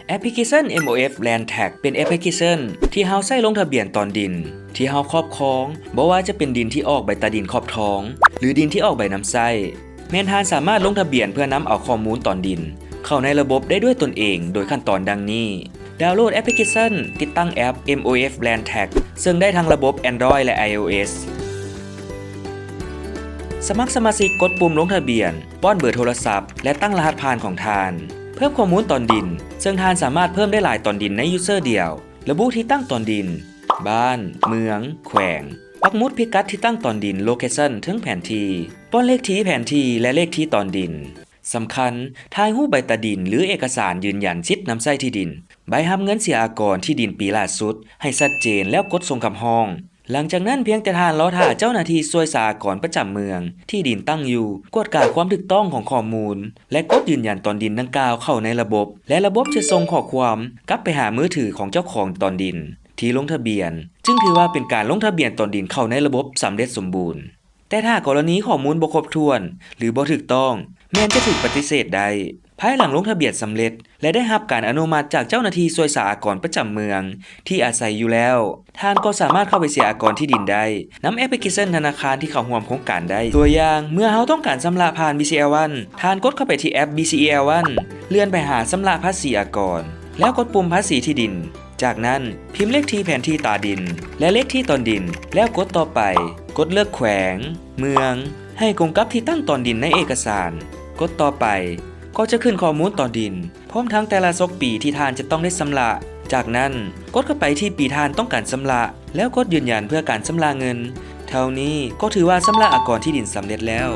ແອັບພລິເຄຊັນ ເອັມໂອເອັຟ Land Tax ເປັນແອັບພລິເຄຊັນທີ່ເຮົາໃຊ້ລົງທະບຽນຕອນດິນທີ່ເຮົາຄອບຄອງ, ບໍ່ວ່າຈະເປັນດິນທີ່ອອກໃບຕາດິນຂອບທອງ ຫຼື ດິນທີ່ອອກໃບນຳໃຊ້, ແມ່ນທ່ານສາມາດລົງທະບຽນເພື່ອນຳເອົາຂໍ້ມູນຕອນດິນເຂົ້າໃນລະບົບໄດ້ດ້ວຍຕົນເອງໂດຍຂັ້ນຕອນດັ່ງນີ້: ດາວໂຫຼດແອັບພລິເຄຊັນ, ຕິດຕັ້ງແອັບ ເອັມໂອເອັຟ Land Tax ເຊິ່ງໄດ້ທັງລະບົບ Android ແລະ iOS. ສະໝັກສະມາຊິກ, ກົດປຸ່ມລົງທະບຽນ, ປ້ອນເບີໂທລະສັບ ແລະ ຕັ້ງລະຫັດຜ່ານຂອງທ່ານ. ເພີ່ມຂໍ້ມູນຕອນດິນ, ເຊິ່ງທ່ານສາມາດເພີ່ມໄດ້ຫຼາຍຕອນດິນໃນ user ດຽວ. ລະບຸທີ່ຕັ້ງຕອນດິນ, ບ້ານ, ເມືອງ, ແຂວງ. ປັກໝຸດພິກັດທີ່ຕັ້ງຕອນດິນ, location ເທິງແຜນທີ່. ປ້ອນເລກທີແຜນທີ່ ແລະ ເລກທີຕອນດິນ. ສຳຄັນ, ຖ່າຍຮູບໃບຕາດິນ ຫຼື ເອກະສານຢືນຢັນສິດນຳໃຊ້ທີ່ດິນ, ໃບຮັບເງິນເສຍອາກອນທີ່ດິນປີລ່າສຸດໃຫ້ຊັດເຈນ ແລ້ວກົດສົ່ງຄຳຮ້ອງ. ຫຼັງຈາກນັ້ນພຽງແຕ່ທ່ານລໍຖ້າເຈົ້າໜ້າທີ່ສ່ວຍສາອາກອນປະຈຳເມືອງທີ່ດິນຕັ້ງຢູ່ກວດກາຄວາມຖືກຕ້ອງຂອງຂໍ້ມູນ ແລະ ກົດຢືນຢັນຕອນດິນດັ່ງກ່າວເຂົ້າໃນລະບົບ ແລະ ລະບົບຈະສົ່ງຂໍ້ຄວາມກັບໄປຫາມືຖືຂອງເຈົ້າຂອງຕອນດິນທີ່ລົງທະບຽນ, ຈຶ່ງຖືວ່າເປັນການລົງທະບຽນຕອນດິນເຂົ້າໃນລະບົບສຳເລັດສົມບູນ. ແຕ່ຖ້າກໍລະນີຂໍ້ມູນບໍ່ຄົບຖ້ວນ ຫຼື ບໍ່ຖືກຕ້ອງ, ແມ່ນຈະຖືກປະຕິເສດໄດ້. ພາຍຫຼັງລົງທະບຽນສຳເລັດ ແລະ ໄດ້ຮັບການອະນຸມັດຈາກເຈົ້າໜ້າທີ່ສ່ວຍສາອາກອນປະຈຳເມືອງທີ່ອາໄສຢູ່ແລ້ວ, ທ່ານກໍສາມາດເຂົ້າໄປເສຍອາກອນທີ່ດິນໄດ້ນຳແອັບພລິເຄຊັນທະນາຄານທີ່ເຂົ້າຮ່ວມໂຄງການໄດ້. ຕົວຢ່າງ, ເມື່ອເຮົາຕ້ອງການຊຳລະຜ່ານ BCL One, ທ່ານກົດເຂົ້າໄປທີ່ແອັບ BCL One ເລື່ອນໄປຫາຊຳລະພາສີອາກອນ ແລ້ວກົດປຸ່ມພາສີທີ່ດິນ. ຈາກນັ້ນ, ພິມເລກທີ່ແຜນທີ່ຕາດິນ ແລະ ເລກທີ່ຕອນດິນ ແລ້ວກົດຕໍ່ໄປ. ກົດເລືອກແຂວງ, ເມືອງ ໃຫ້ກົງກັບທີ່ຕັ້ງຕອນດິນໃນເອກະສານ. ກົດຕໍ່ໄປ ກໍຈະຂຶ້ນຂໍ້ມູນຕອນດິນ ພ້ອມທັງແຕ່ລະສົກປີທີ່ທ່ານຈະຕ້ອງໄດ້ຊຳລະ. ຈາກນັ້ນ, ກົດເຂົ້າໄປທີ່ປີທ່ານຕ້ອງການຊຳລະ ແລ້ວກົດຢືນຢັນເພື່ອການຊຳລະເງິນ. ເທົ່ານີ້ກໍຖືວ່າຊຳລະອາກອນທີ່ດິນສຳເລັດແລ້ວ.